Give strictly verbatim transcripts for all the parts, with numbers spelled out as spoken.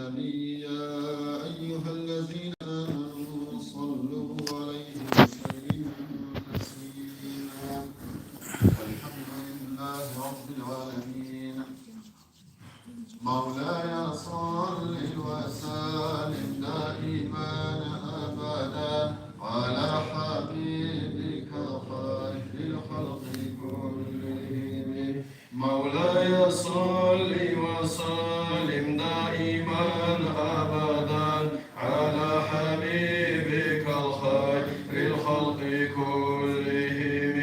يا أيها الذين آمنوا صلوا عليه وسلموا تسليما. الحمد لله رب العالمين. مولاي صل وسلم دائما أبدا على حبيبك خير الخلق كلهم. مولاي صل وسلم دائما أبدا على حبيبك الخير الخلق كلهم.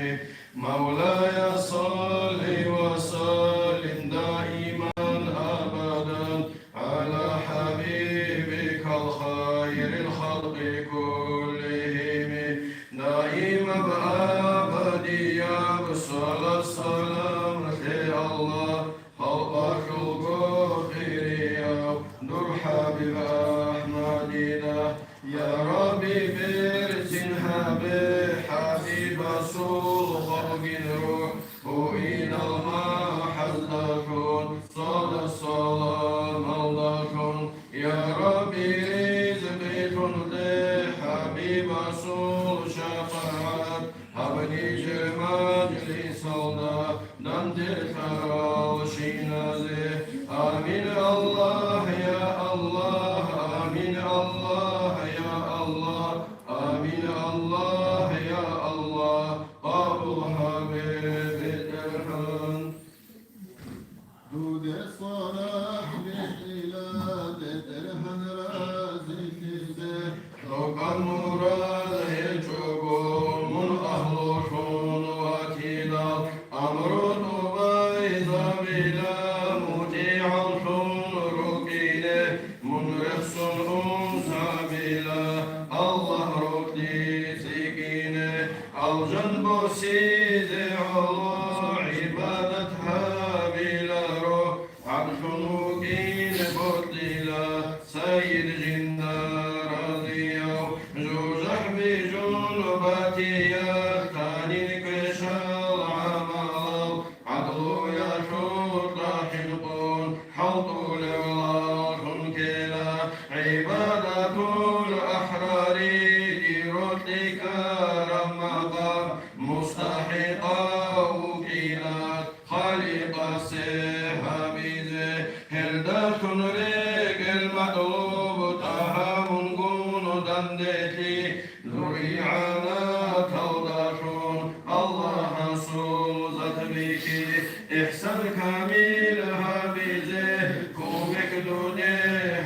مولاي صل وسلم دائما أبدا على حبيبك الخير الخلق كلهم. دائما أبديا الصلاة والسلام على الله. Халкъалъулго хирияв дур ХӀабиб АхӀмадида. Я Рабби, берцин гьабе ХӀабибасул гъоргин рухӀ, гьуинал махӀаздалъун, цо-, саламалдалъун. Я Рабби, ризкъи тунде ХӀабибасул шапагӀат, гьаб нижер мажлисалда данделъарал щиназе. Амин, Аллагь, я Аллагь, амин, Аллагь, я Аллагь, амин, Аллагь, я Аллагь, къабул гьабе, БетӀергьан. Дуде сорахъ бихьила, БетӀергьан, разилъизе. Рокъан мурад гьечӀого мун агьлулъун ватила, амру тӀубайзабила, мутӀигӀаллъун рукӀине, мун рехсон унсабила, Аллагь рокьи цӀикӀкӀине. Алжан босизе гӀоло гӀибадат гьабиларо, гӀадлъун вукӀине бокьила, сайид жинда разияв, жужахӀ бижун батиялъ танин квешал гӀамалав, гӀадлуялъул хӀинкъун хӀалтӀулев лалъун ккела, гӀибадатул ахӀрари дир рокьи ккараб макъам мустахӀикъав вукӀила, Халикъасе гьабизе. Гьелдалъун рекӀел макьлуб тӀагьамунгун данделъи, дур игӀанаталдалъун Аллагьасул зат бихьи, ихсан камил гьабизе кумек дуде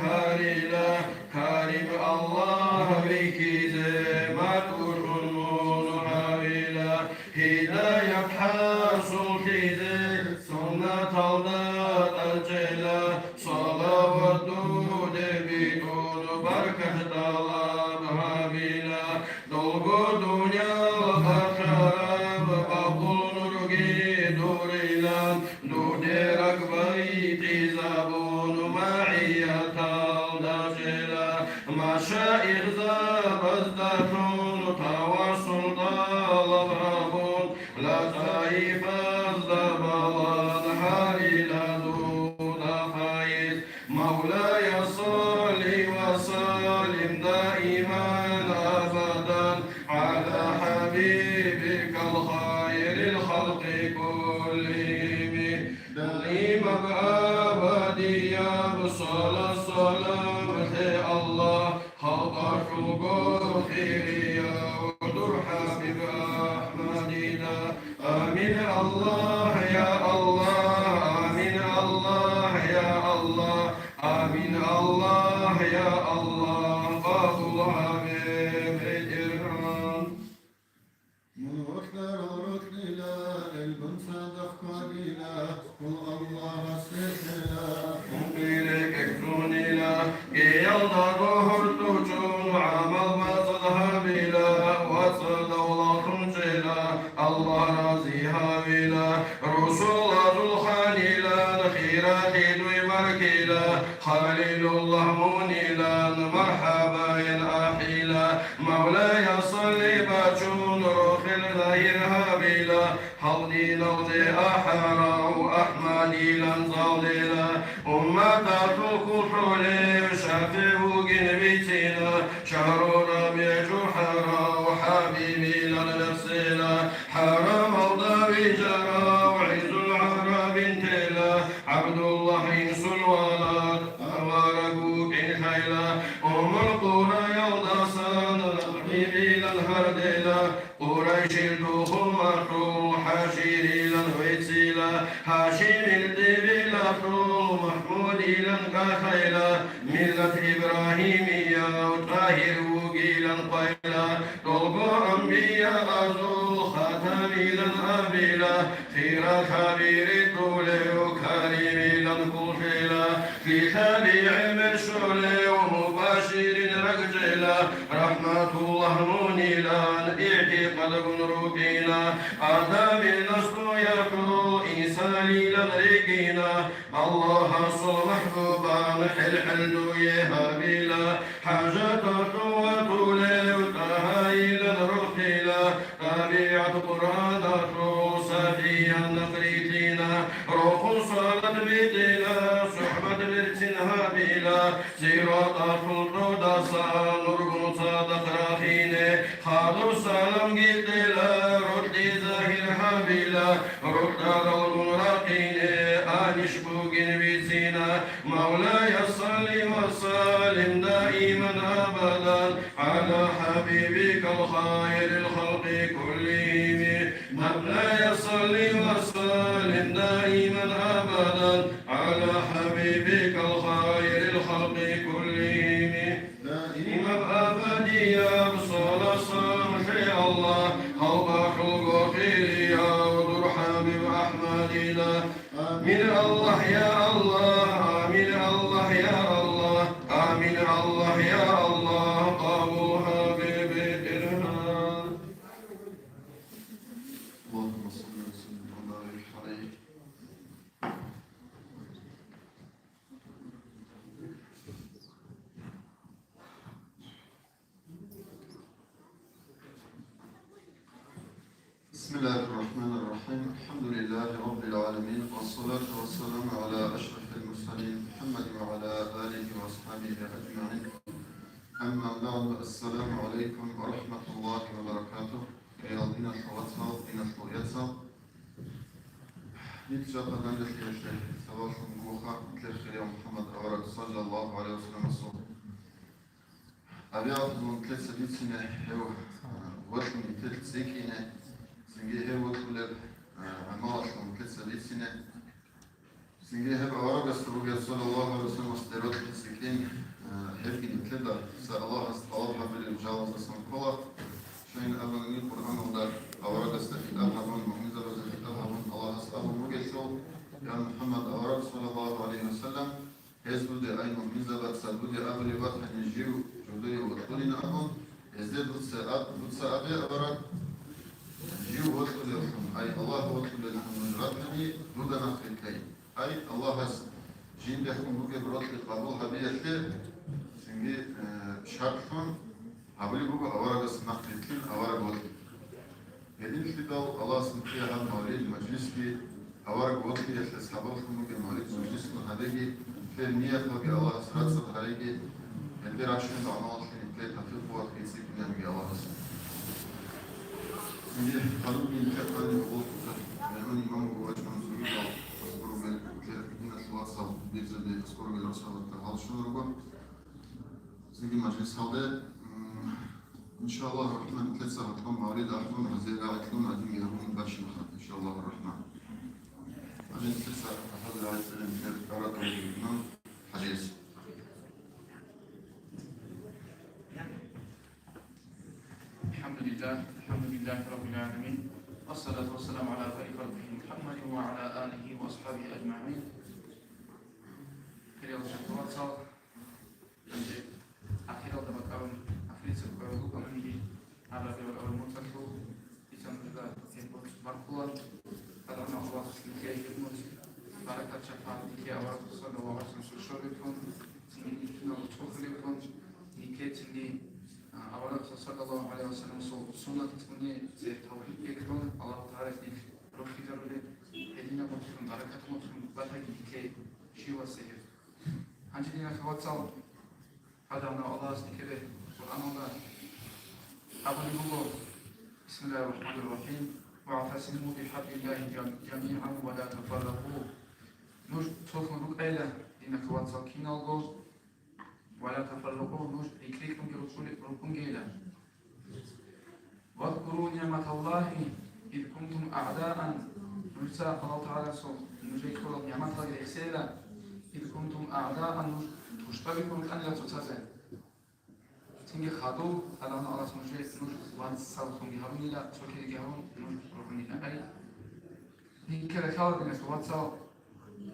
гьарила, Карим Аллагь вихьизе, матӀулъун мун гьавила, гьидаят хӀасуллъизе, суннаталда тӀадчӀела, салават дуде битӀун, баркат тӀалаб гьабила, долго дуниял къаркъараб къабул нурги дурилан, Дуде ракӀбай тӀизабун, магӀияталда чӀела, машаихзабаздалъун тавассул тӀалаб гьабун, латӀаифазда балагь гьарила дуда файз. مولاي صل وسلم دائما أبدا على حبيبك الخير الخلق كلهم. دائما أبديا الصلاة والسلام على الله. Халкъалъулго хирияв дур ХӀабиб АхӀмадида. Амин, Аллагь, я Аллагь, амин, Аллагь, я Аллагь, амин, Аллагь, я Аллагь, къабул гьабе, БетӀергьан. Мун вокьарал рокьила, гӀелбун цадахъ кванила, хъул Аллагьасе хӀела. Мун бирекӀ кьунила, кӀиялда рогьор тӀучӀун, гӀамал бацӀцӀад гьабила, вацӀцӀадав лагълъун чӀела, Аллагь рази гьавила. Русулазул ханилан, хиралъи дуй маркила, Халилуллагь мунилан, мархӀабаян ахӀила. Мавлая, салли бачун, рохел загьир гьабила, гьал диналде ахӀарав АхӀмадилан залдела, умматалъул хъулъулев Вугин вицина, шагьру рабигӀу хӀарам, хӀабибилан веццила, хӀарамалда вижарав, гӀизул гӀарабин тела, ГӀабдуллагь инсул валад, авараг вукӀин хайла, Умул Къураялдасан, хӀабибилан гьардела, Къурайшил тухумалъул ХӀаширилан веццила, ХӀашимил тӀибилалъул МахӀмудилан кӀалъайла, миллат Ибрагьимияв ТӀагьир вугилан къвайла, долго анбияазул хатамилан абила, хирал хабири тулев Каримилан куллъила, лъилъаби гӀемер щолев Мубаширин рагжила, РахӀматуллагь мунилан игӀтикъадгун рукӀина, Адамил наслуялъул Гьисалилан рикӀкӀина, Аллагьасул махӀбубан хӀел-хӀел дуе гьабила, хӀажаталъул ватулев ТӀагьайилан рухӀила, ТӀабигӀат Къуръаналъул сахӀиян рилълъина, рохун салат битӀила, сухӀбат берцин гьабила, Сираталъул тӀодаса нургун цадахъ рахине, хадур саламги тӀела, рокьи загьир гьабила, рукӀаралгун рахине, анищ бугин вицина, Мавлая, салли ва саллим даиман абадан гӀала хӀабибикал хайрил халкъи куллигьими. Мавлая, салли ва саллим даиман абадан гӀала хӀабибикал хайрил халкъи куллигьими. Даимаб абадияб салат-салам лъе, Аллагь, халкъалъулго хирияв дур ХӀабиб АхӀмадила. Амин, Аллагь, я Аллагь, амин, Аллагь, я Аллагь, амин, Аллагь, я Аллагь, къабул гьабе, бетӀергьан. اللهم صل وسلم وبارك عليه. بسم الله الرحمن الرحيم. الحمد لله رب العالمين، والصلاة والسلام على أشرف المرسلين محمد وعلى آله وأصحابه أجمعين. أما بعد، السلام عليكم ورحمة الله وبركاته. Хириял диналъул вацал, диналъул яцал. Нилъ жакъа данделъиялъе сабаблъун бугоха нилъер хирияв МухӀаммад авараг саллаллагьу гӀалайгьи вассалламасул. Гьабиялъ нилъеца бицине гьев, а, вокьун нилъер цӀикӀкӀине, цинги гьев вокьулеб, а, гӀамалалъ нилъеца бицине, цинги гьеб аварагасда бугеб саллаллагьу гӀалайгьи вассалламасде рокьи цӀикӀкӀин, а, гьебги нилъеда цо Аллагьас тӀалаб гьабулел жалаздасан ккола. Щайин абуни Къуръаналда аварагасда хитӀаб гьабун, муъминзабазда хитӀаб гьабун, Аллагьас абун бугелъул: «Я МухӀаммад авараг саллаллагьу гӀалайгьи вассаллам, гьез дуде, ай муъминзабаца дуде абулеб батани, жив жидее вокьулин абун, гьезде дуца аб-, дуца абе, авараг, жив вокьулевлъун, ай Аллагь вокьулевлъун нуж ратани, дуда нахъ рилълъай». Ай Аллагьас жиндехун бугеб рокьи къабул гьабиялъе, цинги, э, шартлъун гьабулеб буго аварагас нахъ рилълъин авараг вокьи. Гьединлъидал Аллагьас нилъее гьаб мавлид-мажлисги, авараг вокьиялъе сабаблъун бугеб мавлид-мажлисгун гьабеги, нилъер нияталги Аллагьас рацӀцӀад гьареги, гьелде рачунеб гӀамалалъе нилъее тавфикъ-къуват кьеги Аллагьас. Цинги гьанибги нилъер къварилъи гъолъухъе, гӀелму имам буго вачӀун цогидал аскӀор ругел нилъер диналъул вацал, бирзаби аскӀор ругел росабалда гьалщун руго. Цинги мажлисалде, м, иншаллагьу рахӀман, нилъеца гьабун мавлид ахӀун, гьазие рагӀи кьун, гьадинги гьабун бачинаха, иншаллагьу рахӀман. Гьанже нилъеца гьазие рагӀи кьела нилъер тӀаратӀулги имам ХӀажияс. الحمد لله، الحمد لله رب العالمين، والصلاة والسلام على خير خلقه محمد وعلى آله وأصحابه أجمعين. Хириял диналъул вацал, гьанже ахиралда бакӀарун, ахирица ккараб букӀананги, гьаб рабигӀул-аввал муцӀалъул, дица нужеда гьеб муцӀ баркула, гьадинаб Аллагьас нилъее гьеб муцӀ баракат, шапагӀат нилъее аварагасул саллаллагьу гӀалайгьи вассалламасул щолеб ккун, цинги нилъ киналго цӀухӀулеб ккун, нилъее цинги, а, аварагасул саллаллагьу гӀалайгьи вассалламасул суннат цӀуне цебе тавфикъ кьун, Аллагьу ТагӀалас нилъ рохизарулеб, гьединаб муцӀлъун, баракат муцӀлъун батаги нилъее щивасе гьеб. Гьанже, диналъул вацал, Аллагьас никеде Къуръаналда абулеб буго: «Бисмиллагьир рахӀманир рахӀим. ВагӀтасиму бихӀаблиллагьи жам-, жамигӀан ва ла тафарракъу». Нуж цолъун рукӀайила, диналъул вацал, киналго, ва ла тафарракъу, нуж рикь-рикьунги рукӀули-, рукӀунгейила. «Вазкуру нигӀматаллагьи, из кунтум агӀдаан», нужеца Аллагьу ТагӀаласул нужее кьурал нигӀматалги рехсейила, «из кунтум агӀдаан», нуж тушбабихьун рукӀанила цоцазе. Цинги хадув, Аллагьу ТагӀалас нужее, нуж вацаллъунги гьарунила, цо кириги гьарун, нуж рухӀунила. Ай, никеда лъала, диналъул вацал,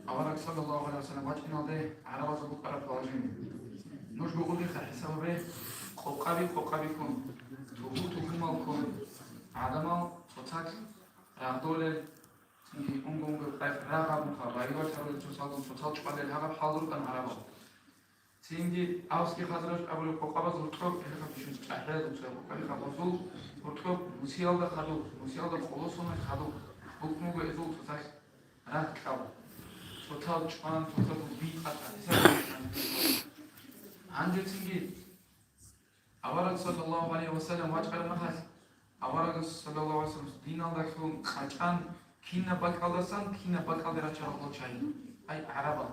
Авараг саллаллагьу гӀалайгьи вассалам вачӀиналде гӀарабазул букӀараб положение. Нуж гугъулиха хӀисабабе, къокъаби-къокъабиккун, тугьу-тугьумалккун, гӀадамал цоцалъ рагъдолел, цинги унго-унго къайх рагъ гьабунха, байбачӀ гьарулел цоцалгун цоцал чӀвалел гьагаб хӀал рукӀана гӀарабал. Цинги Авс-Хазраж абулеб къокъабазул рукьоб, гьеб бищун чӀахӀиязул цояб къокъаби, къокъабазул рукьоб нусиялда хадуб, нусиялда къоло соналъ хадуб букӀун буго гьезул цоцалъ рагъ кьаб, цоцал чӀван, цоцазул битӀа. Гьанже цинги Авараг саллаллагьу гӀалайгьи вассалам вачӀараб мехалъ, Аварагас саллаллагьу гӀалайгьи вассалам диналдалъун къачӀан, кинаб бакӀалдасан кинаб бакӀалде рачарал гъол чагӀи. Ай, гӀарабал!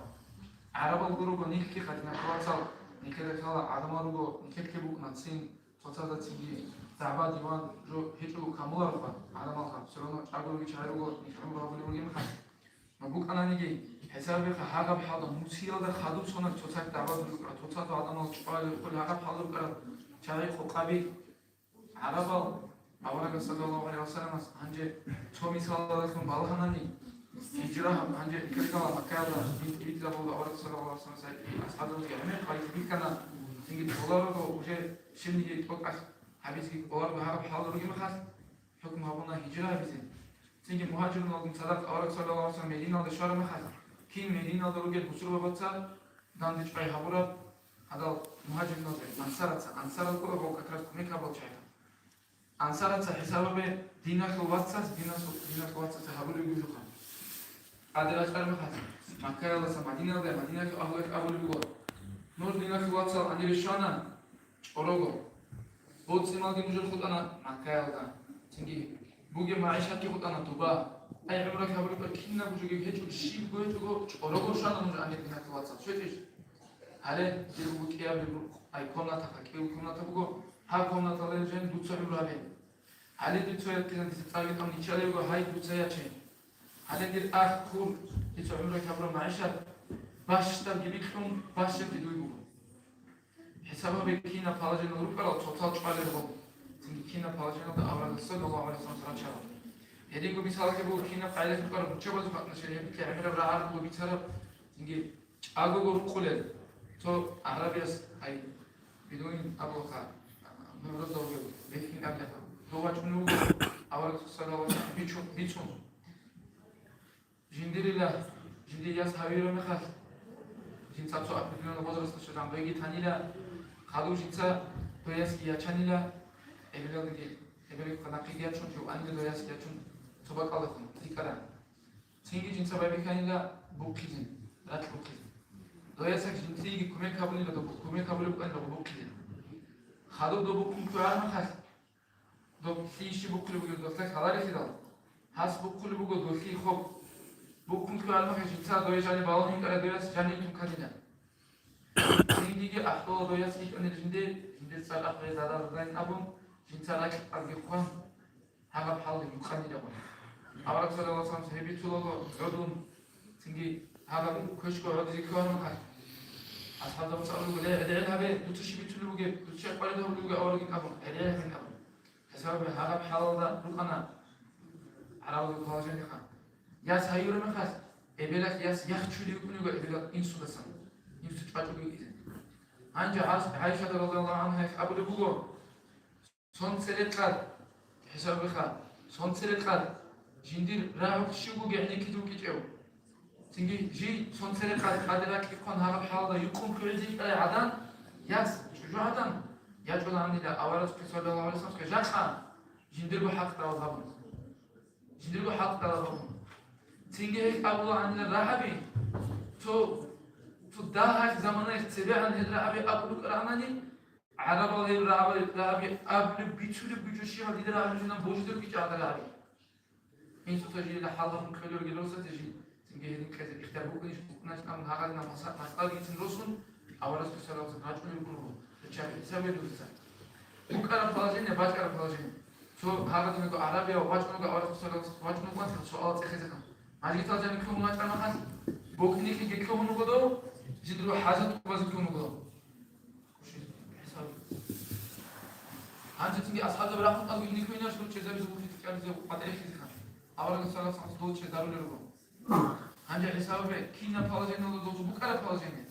ГӀарабал гурого нилъги хадинахъ вацал, нилъеда лъала гӀадамал руго, нилъелъги букӀуна цин, цоцазда цинги, загьба-диван жо гьечӀого камулароха гӀадамалха, все равно чӀаго руги чагӀи руго, нилъ гӀумру гьабулеб бугеб мехалъ. БукӀананиги, хӀисаб бихъа, гьагаб хӀалда нусиялда хадуб соналъ цоцалъ дагӀбадулел рукӀарал, цоцазул гӀадамал чӀвалел рукӀарал гьагаб хӀал рукӀарал чагӀи-къокъаби гӀарабал Аварагас саллаллагьу гӀалайгьи вассаламас гьанже цо мисалалдалъун балагьанани, гьижра гьаб-, гьанже ккелъала Маккаялда дин тӀибитӀизабулеб Авараг саллаллагьу гӀалайгьи вассаламасул асхӀабзабазги гӀемер къварилъи бихьана, цинги кӀоларого уже щибниги тӀокӀалъ гьабизеги кӀоларого гьагаб хӀалда ругеб мехалъ, хӀукму гьабуна гьижра гьабизе. Цинги мугьажируналгун цадахъ Авараг саллаллагьу гӀалайгьи вассалам Мединалде щвараб мехалъ, кин Мединалда ругел бусурбабаца данде чӀвай гьабураб гьадал мугьажируналде, ансараца, ансарал ккураб гъов как раз кумек гьабурал чагӀи. Ансараца хӀисабабе диналъул вацас, диналъул, диналъул вацасе гьабулеб бугеб жо. ТӀаде рачӀараб мехалъ, Маккаялдаса Мадиналде, Мадиналъул агьлуялъ абулеб буго: «Нуж, диналъул вацал, гьанире щвана чӀорого. БоцӀи-малги нужер хутӀана Маккаялда. Цинги бугеб магӀишатги хутӀана дуба. Ай, гӀумру гьабулеб кинабго жоги гьечӀо, щибго гьечӀого, чӀорого щвана нуж гьанир, диналъул вацал. ЩвечӀищ? Гьале дир буго кӀияб, ай, комната, кӀияб комната буго. Гьаб комнаталда жен дуца гӀумру гьабе. Гьале дир цояб кизан дица цӀар витӀун ничалев вуго, гьай, дуца яче. Гьале дир ах, хур, дица гӀумру гьабураб магӀишат бащдабги бикьун, бащдабги дуй буго». ХӀисаб гьабе, кинаб положениялда рукӀарал цоцал чӀвалел гъол, цинги кинаб положениялда Авараг саллаллагьу гӀалайгьи вассаламас рачарал. Гьединго мисалалъе буго, кинаб къайдалъ рукӀарал руччабазул хатӀнашел гьеб гӀемераб рагӀарго бицараб, цинги чӀагого рукъулел цо гӀарабияс, ай, бедуин абулаха, мугӀрузда вугев, бехин абулаха, дов вачӀун вуго, Авараг саллаллагьу гӀалайгьи вассаламас бичун, бицун. Жиндирила, жиндир яс гьавираб мехалъ, жинца цо определённый возрасталъ щвезегӀан доеги танила, хадув жинца дой ясги ячанила, эбелалдеги, эбелалдеги нахъеги ячун, жив анила дой ясги ячун, цо бакӀалдехун лъикӀараб. Цинги жинца байбихьанила бухъизе, ракь бухъизе. Дой ясги жинцаги кумек гьабунила, доб кумек гьабулеб букӀанила бухъизе. Хадуб доб бухъун кколараб мехалъ, доб лъие щиб бухъулеб бугеб досда лъаларелъидал, гьас бухъулеб буго долъие хоб. Бухъун кколараб мехалъ жинца дое жаниб балун йикӀарай дой яс жаниб тунканила. Цинги ахӀдола дой яс йикӀанила жинде, жиндир цӀар ахъе Зада-Задайн абун, жинца ракь арги хъван, гьагаб хӀалги букӀанила гъуна. Авараг саллаллагьу гӀалайгьи вассаламас гьеб бицулаго гӀодун, цинги гьагаб квешго гӀодизе кколараб мехалъ, асхӀабзабаца абулеб буго: «Ле, гӀедегӀел гьабе, дуца щиб бицунеб бугеб, дуца щай къваригӀун бугеб аварагин», – абун, гӀедегӀел гьабин абун. ХӀисаб гьабе, гьагаб хӀалалда рукӀана гӀарабазул положениеха. Яс гьаюраб мехалъ, эбелалъ яс яхчулев вукӀунего эбелалъ инсудасан, инсу чӀвачӀого вукӀизе. Гьанже ГӀайшата радияллагьу гӀангьаялъ абулеб буго: «Сон церекъад, хӀисаб гьабеха, сон церекъад жиндир рагӀухъ щивгоги гӀенеккизе вукӀинчӀев, цинги жий сон церекъад тӀаде ракьихъан гьагаб хӀалалда юкъун кквезе йикӀарай гӀадан, яс, чӀужугӀадан, ячӀула гьанила аварагасухъе саллаллагьу гӀалайгьи вассаламасухъе жакъа жиндирго хӀакъ тӀалаб гьабун». Жиндирго хӀакъ тӀалаб гьабун. Цинги гьел абула гьанила рагьаби, цо, Цо дагьалъ заманаялъ цебегӀан гьел рагӀаби абулеб рагӀанани, гӀарабал гьел рагӀаби, рагӀаби абулеб бицунеб гьечӀо, щибаб дида рагӀаби жинан божидер кӀичӀ гьарда рагӀаби. Гьел цоцазда жиндир хӀалаллъун кьолел ругел росазе жин, цинги гьедин кьезе ихтияр букӀунищ букӀуначӀин абун гьагъадинаб маса-, масъала бицин росун, аварагасул саллаллагьу гӀалайгьи ва саллам рачӀунел рукӀун руго. Гьеб чагӀи хӀисабе нужеца. БукӀараб положение, бачӀараб положение. Цо гьагъадинабго гӀарабияв вачӀун вуго, аварагасул саллаллагьу гӀалайгьи ва саллам вачӀун вукӀун цо суал цӀехезехъан. Мажгиталда жаниб лъугьун вачӀараб махалъ, бокьиниги лъугьун вуго дов, жидерго хӀажат къубазе лъугьун вуго дов. Гьанже цинги асхӀабзаби рахун кӀалги никвейнарищ дов чезабизе вухъи тӀикӀабизе къватӀирехизехъан? Аварагас саллаллагьу гӀалайгьи ва саллам дов чезарулел руго. Гьанже хӀисабе, кинаб положениялда дов букӀараб положение?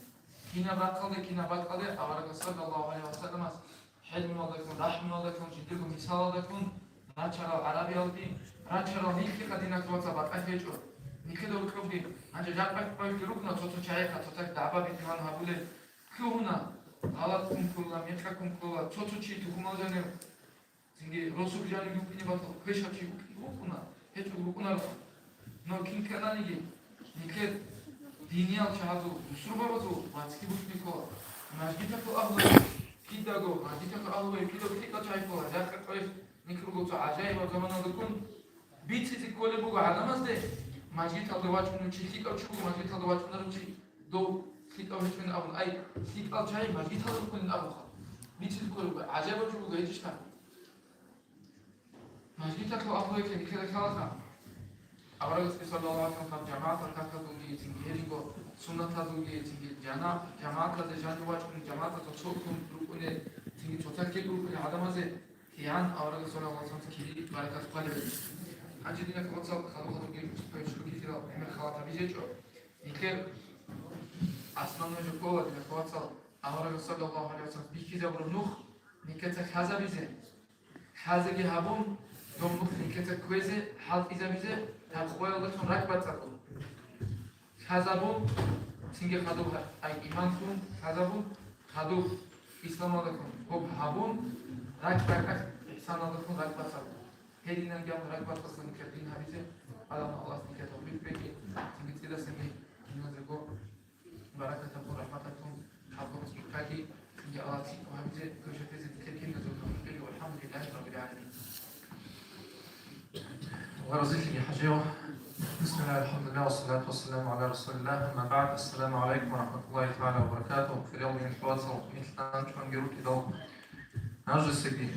Кинаб рахъалде, кинаб бакӀалде аварагас саллаллагьу гӀалайгьи ва салламас хӀилмуялдалъун, рахӀмуялдалъун, жиндирго мисалалдалъун рачарал гӀарабиялги, рачарал нилъеха, диналъул вацал, батӀалъи гьечӀо. Нилъеда рукьубги, гьанже жакъа къоялъги рукӀуна цо-цо чагӀихъа, цо-цо дагӀба-битӀилан гьабулел. Лъугьуна, гъалатӀ ккун ккола, мекъа ккун ккола, цо-цо чи тухумал жанив, цинги росулъ жанив вукӀине батал, квешаб чи вукӀ-, вукӀуна, гьечӀого вукӀунаро. Но кин ккананиги, нилъер диниял чагӀазул, бусурбабазул вацлъи букӀине ккола. Мажгиталъул агьлуе кидаго, мажгиталъул агьлуе кидаго лъикӀал чагӀи ккола, жакъа къоялъ Нилъ руго цо гӀажаибаб заманалдаккун бицизе кколеб буго гӀадамазде, мажгиталда вачӀунев чи лъикӀав чи вуго, мажгиталда вачӀунарев чи дов лъикӀав гьечӀин абун, ай, лъикӀал чагӀи мажгиталда рукӀунин абунха. Бицизе кколеб буго, гӀажаибаб жо буго гьечӀищха? Мажгиталъул агьлуялъе нилъеда лъалаха. Аварагасги саллаллагьу гӀалайгьи ва саллам жамагӀатал каказулги, цинги гьединго суннатазулги, цинги жана-, жамагӀатазе жанив вачӀунев, жамагӀатазда цо ккун рукӀунел, цинги цоцазда ккун рукӀунел гӀадамазе кигӀан аварагас саллаллагьу гӀалайгьи ва саллам кири баракат кколеб. Гьанже, диналъул вацал, хадур-хадурги шугьуккидал гӀемер халат гьабизе гьечӀо. Нилъер основной жо ккола, диналъул вацал, аварагас саллаллагьу гӀалайгьи ва саллам бихьизабураб нух нилъеца лъазабизе. Лъазеги гьабун, доб нух нилъеца кквезе, хӀалтӀизабизе, такъваялдалъун ракӀбацӀцӀадго. Лъазабун, цинги хадуб гьа-, ай, иманлъун лъазабун, хадуб исламалдалъун гьоб гьабун, ракӀ-ракӀалъ ихсаналдалъун ракӀбацӀцӀадго. Гьединанги абун ракӀбацӀцӀадго нилъер дин гьабизе, Аллагьас нилъее тавфикъ кьеги, цинги цӀидасан киназего баракаталъун, рахӀматалъун, хӀалкъун цӀикӀкӀаги, цинги Аллагьас лъикӀаб гьабизе, квешаб гьабизе нилъер киназего тавфикъ кьеги, валхӀамдулиллагьи раббил гӀаламин. Ва разилъиги хӀажав. Бисмиллагь, алхӀамдулиллагь, вассалату вассаламу гӀала расулиллагь, амма багӀд. Ассаламу гӀалайкум ва рахӀматуллагьи тагӀала ва баракатугьу. Хириял диналъул вацал, михьтан чӀванги рукӀидал нажесиги,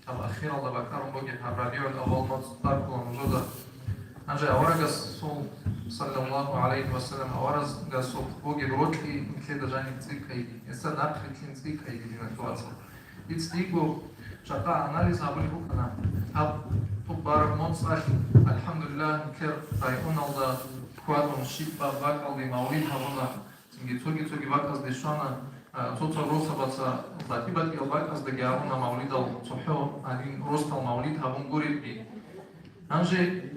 гьаб ахиралда бакӀарун бугеб гьаб РабигӀул-аввал моцӀ баккула нужеда. Гьанже аварагасул, саллаллагьу гӀалайгьи ва саллам, аварагасул бугеб рокьи нилъеда жаниб цӀикӀкӀайги, гьесда нахърилълъин цӀикӀкӀайги, диналъул вацал. Дица диго жакъа анализ гьабулеб букӀана. Гьаб тӀубараб моцӀалъ, алхӀамдулиллагь, нилъер районалда ккарун щибаб бакӀалде мавлид гьабуна, цинги цоги-цоги бакӀазде щвана, а, цо-цо росабаца батӀи-батӀиял бакӀаздаги гьабуна мавлидал цохӀо гьадин росдал мавлид гьабун гуребги. Гьанже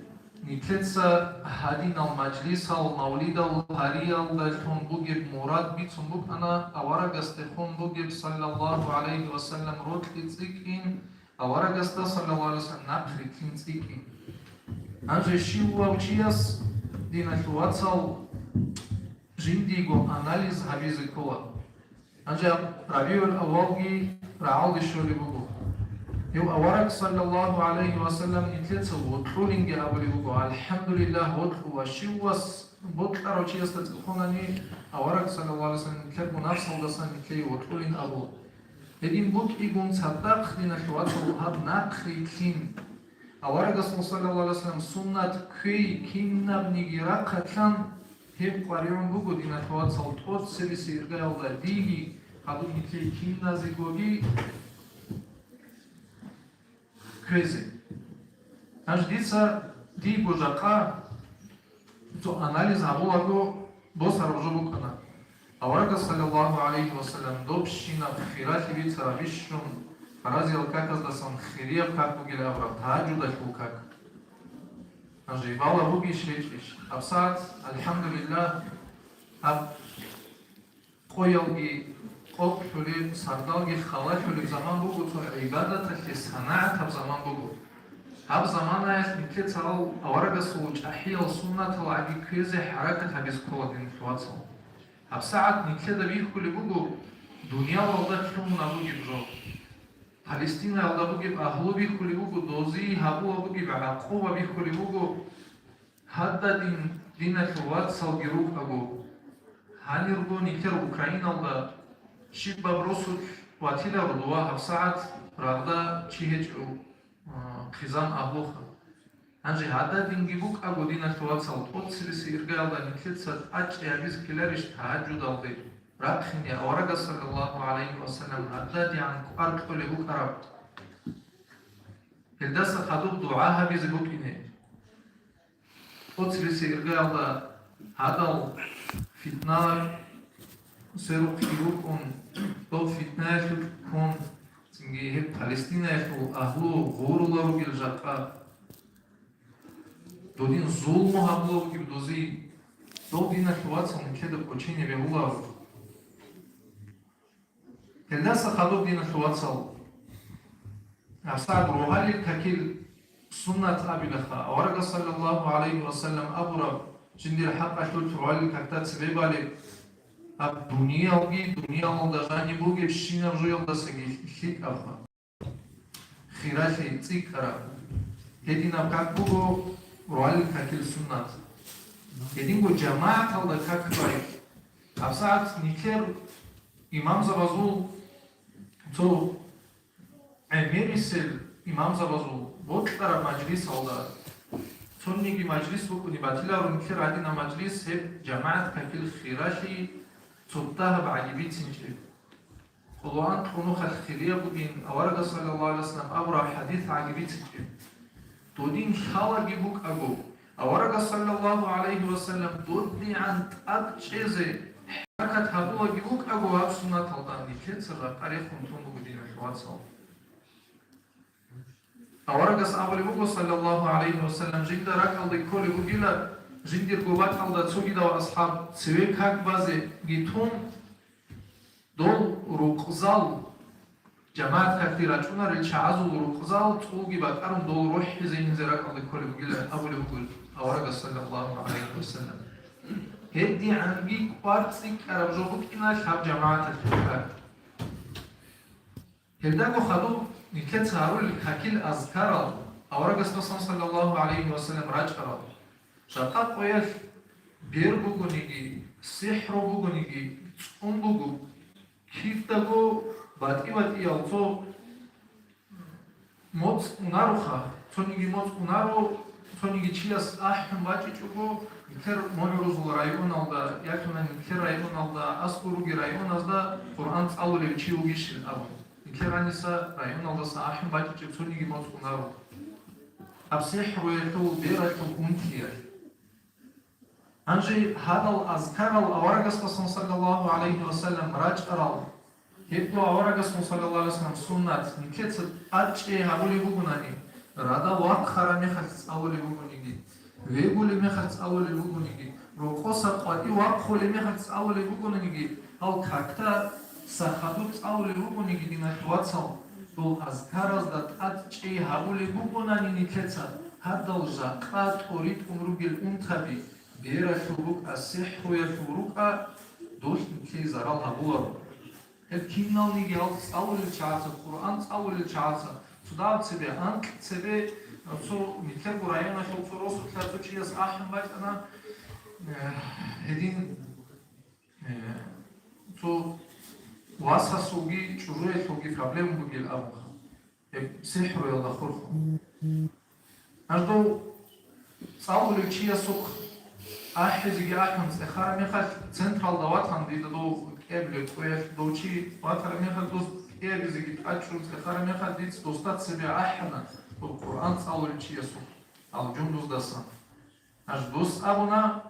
нилъеца гьадинал мажлисал, мавлидал гьариялдалъун бугеб мурад бицун букӀана аварагасдехун бугеб, саллаллагьу гӀалайгьи ва саллам, рокьи цӀикӀкӀин, аварагасда, саллаллагьу гӀалайгьи ва саллам, нахърилълъин цӀикӀкӀин. Гьанже щивав чияс, диналъул вацал, жиндиего анализ гьабизе ккола. Гьанже РабигӀул-аввалги рагӀалде щолеб буго. Гьев авараг, саллаллагьу гӀалайгьи ва саллам, нилъеца вокьулинги абулеб буго, алхӀамдулиллагь, вокьула. Щивас бокьарав чиясда цӀехолани, авараг, саллаллагьу гӀалайгьи ва саллам, нилъер мунагьалдасан нилъее вокьулин абула. Гьедин букӀигун цадахъ, диналъул вацал, гьаб нахърилълъин. Аварагасул, саллаллагьу гӀалайгьи ва саллам, суннат кквей кинабниги рахъалъан, гьеб къваригӀун буго, диналъул вацал, тӀоцебесеб иргаялда диги гьадуб нилъее киназегоги кквезе. Гьанже дица диего жакъа цо анализ гьабулаго босараб жо букӀана. Аварагас, саллаллагьу гӀалайгьи ва саллам, добщинаб хиралъи бицараб бищун, фаразиял каказдасан хирияб как бугилан абураб, тагьажудалъул как. Гьанже бала бугищ гьечӀищ? ГьабсагӀат, алхӀамдулиллагь, гьаб къоялги къокълъулеб, сардалги халалъулеб заман буго, цо гӀибадаталъе санагӀатаб заман буго. Гьаб заманаялъ нилъеца гьал аварагасул чӀахӀиял суннатал гӀаги кквезе хӀаракат гьабизе ккола, диналъул вацал. ГьабсагӀат нилъеда бихьулеб буго дуниялалда лъугьуна бугеб жо. Палестинаялда бугеб агьлу бихьулеб буго, дозие гьабула бугеб гӀакъуба бихьулеб буго, гьададин диналъул вацалги рукӀаго. Гьанирго нилъер Украиналда щибаб росулъ ватиларо дова гьабсагӀат рагъда чи гьечӀев, а, хъизан агьлуха. Гьанже гьададинги букӀаго, диналъул вацал, тӀоцебесеб иргаялда нилъеца тӀачӀи гьабизе ккеларищ тагьаджудалде рахъине аварагас, саллаллагьу гӀалайгьи ва саллам, гьададигӀан кӀвар кьолеб букӀараб. Гьелдаса хадуб дугӀа гьабизе букӀине. ТӀоцебесеб иргаялда гьадал фитна сверухъги рукӀун, доб фитнаялъулъ ккун, цинги гьеб Палестинаялъул агьлу гъурула ругел жакъа. Додин зулму гьабула бугеб дози, дов диналъул вацал нилъеда кӀочине бегьуларо. Гьелдаса хадуб, диналъул вацал, гьабсагӀат рогьалил какил суннат абилаха, аварагас, саллаллагьу гӀалайгьи ва саллам, абураб, жиндир хӀакъалъулъ рогьалил какда цебе балеб, гьаб дуниялги, дуниялалда жаниб бугебщинаб жоялдасаги лъикӀабха. Хиралъи цӀикӀкӀараб. Гьединаб как буго рогьалил какил суннат. Гьединго жамагӀаталда как бай. ГьабсагӀат нилъер имамзабазул, цо гӀемерисел имамзабазул бокьараб мажлисалда, цониги мажлис букӀуни батиларо нилъер гьадинаб мажлис, гьеб жамагӀат какил хиралъи цо дагьаб гӀаги бицинчӀеб. Къулгьан кьунухъалъ хирияб бугин, аварагас, саллаллагьу гӀалайгьи ва саллам, абураб хӀадис гӀаги бицинчӀеб. Додин лъалаги букӀаго, аварагас, саллаллагьу гӀалайгьи ва саллам, додигӀан тӀад чӀезе хӀаракат гьабулаги букӀаго, гьаб суннаталда нилъеца жакъа рехун тун буго, диналъул вацал. Аварагас абулеб буго, саллаллагьу гӀалайгьи ва саллам, жинда ракӀалде кколеб бугила, жиндирго бакӀалда цогидав асхӀаб цеве как базеги тун, дол рукъзал, жамагӀат какде рачӀунарел чагӀазул рукъзал цӀулги бакӀарун, дол рохӀизе инзе ракӀалде кколеб бугилан абулеб буго аварагас, саллаллагьу гӀалайгьи ва саллам. ГьедигӀанги кӀвар цӀикӀкӀараб жо букӀиналъ гьаб жамагӀаталъе как. Гьелдаго хадуб нилъеца гьарулел какил азкарал, аварагас, саллаллагьу гӀалайгьи ва саллам, рачӀарал. Жакъа къоялъ бер бугониги, сихӀру бугониги, цӀун буго. Кидаго батӀи-батӀиял, цо моцӀ унароха, цониги моцӀ унаро, цониги чияс ахӀун бачӀичӀого, нилъер МугӀрузул районалда, яхъина нилъер районалда, аскӀор ругел районазда Къуръан цӀалулев чи вугищин абун. Нилъер гьаниса районалдаса ахӀун бачӀичӀеб цониги моцӀ унаро. Гьаб сихӀруялъул, бералъул унтиялъ. Гьанже гьадал азкарал аварагасдасан, саллаллагьу гӀалайгьи ва саллам, рачӀарал, гьебго аварагасул, саллаллагьу гӀалайгьи ва саллам, суннат, нилъеца тӀадчӀей гьабулеб бугонани, радал вахъараб мехалъ цӀалулеб бугониги, вегулеб мехалъ цӀалулеб бугониги, рокъоса къватӀив вахъулеб мехалъ цӀалулеб бугониги, гьал какда сахадуб цӀалулеб бугониги, диналъул вацал, дол азкаразда тӀадчӀей гьабулеб бугонани нилъеца, гьадал жакъа тӀоритӀун ругел унтаби, бералъул рукӀа, сихӀруялъул рукӀа, долъ нилъее зарал гьабуларо. Гьеб киналниги гьал цӀалулел чагӀаца, Къуръан цӀалулел чагӀаца, цо дагьаб цебе, анкь цебе, цо нилъерго районалъул цо росулъа цо чияс ахӀун бачӀана, э, гьедин, э, цо васасулги чӀужуялъулги проблема бугел абунха. Гьеб сихӀруялда хурхун. Гьанже дов цӀалулев чиясухъ ахӀизеги ахӀун цӀехараб мехалъ, централда ватан дида дов кӀиабилеб къоялъ дов чи ватараб мехалъ, дос кӀиабизеги тӀачӀун цӀехараб мехалъ, дица досда цебе ахӀана дов Къуръан цӀалулев чиясухъ, Алжундуздасан. Гьанже дос абуна,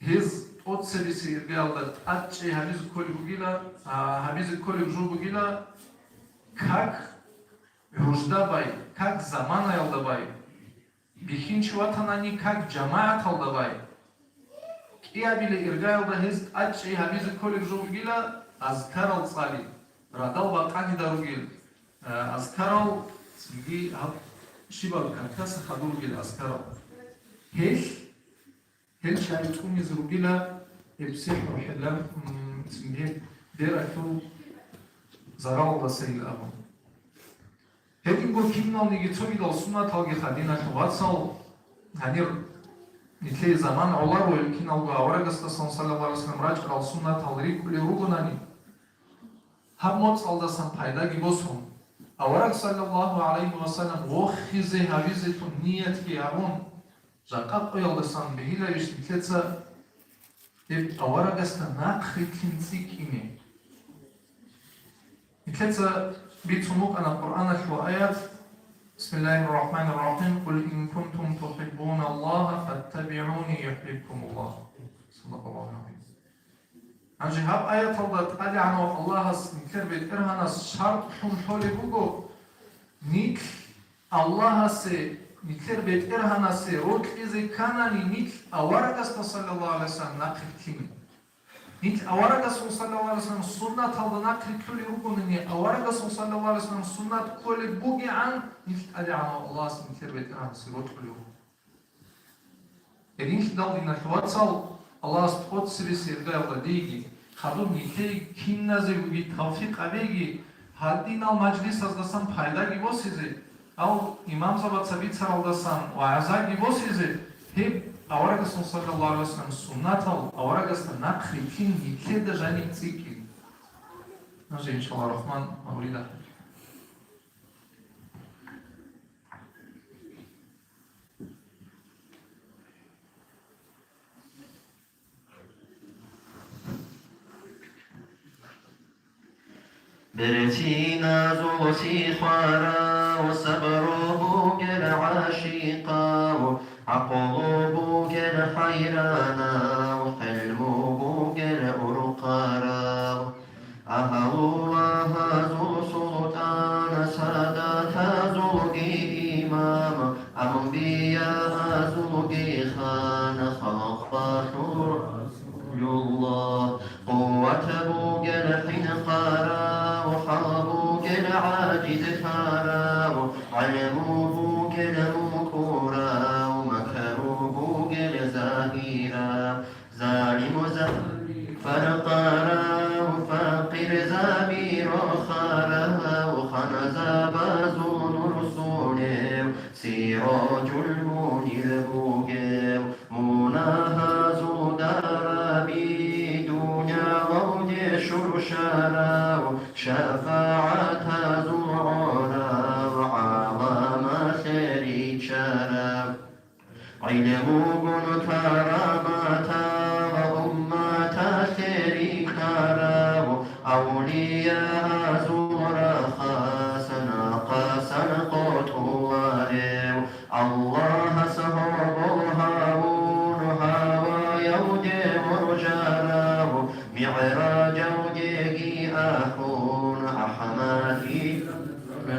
Гьез тӀоцебесеб иргаялда тӀадчӀей гьабизе кколеб бугила, а, гьабизе кколеб жо бугила, как гӀужда бай, как заманаялда бай, бихьинчи ватанани, как жамагӀаталда бай. КӀиабилеб иргаялда гьез тӀадчӀей гьабизе кколеб жо бугила, азкарал цӀали, радал бакъанида ругел, а, азкарал, цинги гьаб щибаб какдаса хадур ругел азкарал. Гьелъ Гьел чагӀи цӀунизе ругила, Гьеб сихӀру, хӀилла, м, цинги бералъул заралалдасайилан абун. Гьединго киналниги цогидал суннаталги, диналъул вацал, гьанир нилъее заман гӀоларо, киналго аварагасдасан, саллаллагьу гӀалайгьи вассалам, рачӀарал суннатал рикӀкӀулел ругонани, гьаб моцӀалдасан пайдаги босун, авараг, саллаллагьу гӀалайгьи вассалам, вохизе гьавизелъун ниятги гьабун, жакъа къоялдасан бегьиларищ нилъеца гьеб аварагасда нахърилълъин цӀикӀкӀине? Нилъеца бицун букӀана Къуръаналъул аят: «Бисмиллагьир рахӀманир рахӀим. Къул ин кунтум тухӀиббуналлагьа фаттабигӀуни юхӀбибкумуллагь». Садакъаллагьул гӀазим. Гьанже гьаб аяталда ТӀадегӀанав Аллагьас, нилъер БетӀергьанас шартӀлъун лъолеб буго, нилъ Аллагьасе, нилъер БетӀергьанасе рокьизе кканани, нилъ аварагасда, саллаллагьу гӀалайгьи вассалам, нахърилълъине. Нилъ аварагасул, саллаллагьу гӀалайгьи вассалам, суннаталда нахърилълъулел ругонани, аварагасул, саллаллагьу гӀалайгьи вассалам, суннат кколеб бугебгӀан, нилъ ТӀадегӀанав Аллагьас, нилъер БетӀергьанасе рокьулел руго. Гьединлъидал, диналъул вацал, Аллагьас тӀоцебесеб иргаялда диеги, хадуб нилъее киназегоги тавфикъ гьабеги, гьадинал мажлисаздасан пайдаги босизе, гьал имамзабаца бицаралдасан вагӀзаги босизе, гьеб аварагасул, саллаллагьу гӀалайгьи вассалам, суннатал аварагасда нахърилълъин нилъеда жаниб цӀикӀкӀин. Нажи, иншаллагь рахман, мавлида. Берциназул сихварав, сабру бугел гӀашикъав, гӀакълу бугел хӀайранав, гӀилму бугел урхъарав. Агьлулагьазул султӀан, садатазулги имам, анбияазулги хан, халкъалъул Расулуллагь. Къуват бугел хӀинкъарав, хӀал бугел гӀажизлъарав, гӀилму бугел мукӀурав, макру бугел загьирав. Залиму загьир, фаркъарав, факъирзаби рохарав, ханзабазул нур сунев, сиражул мунир бугев, мунагьазул дараби, дуниялалде щуршарав, шафагӀатазул гӀорав, гӀаламалъе риччарав. ГӀилмугун караматал умматалъе рихьарав, авлияазул рахас накъасан къотӀуларев, Аллагьас гьобол гьавун гьаваялде гӀуржарав, МигӀражалдеги ахӀун АхӀмадил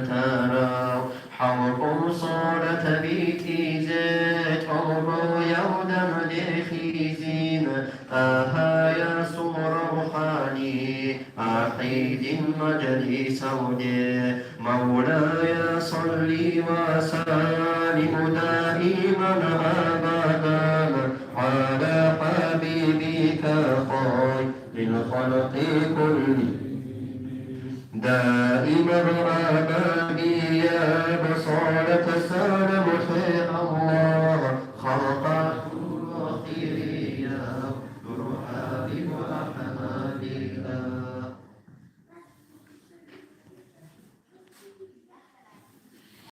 тарав. ХӀалкӀолъ салат битӀизе тӀолбоялда дехизин, ТӀагьаясул равхӀани ахӀидин мажлисалде. مولاي صل وسلم دائما أبدا على حبيبك خير الخلق كلهم. دائما أبديا بصلاة سلام الله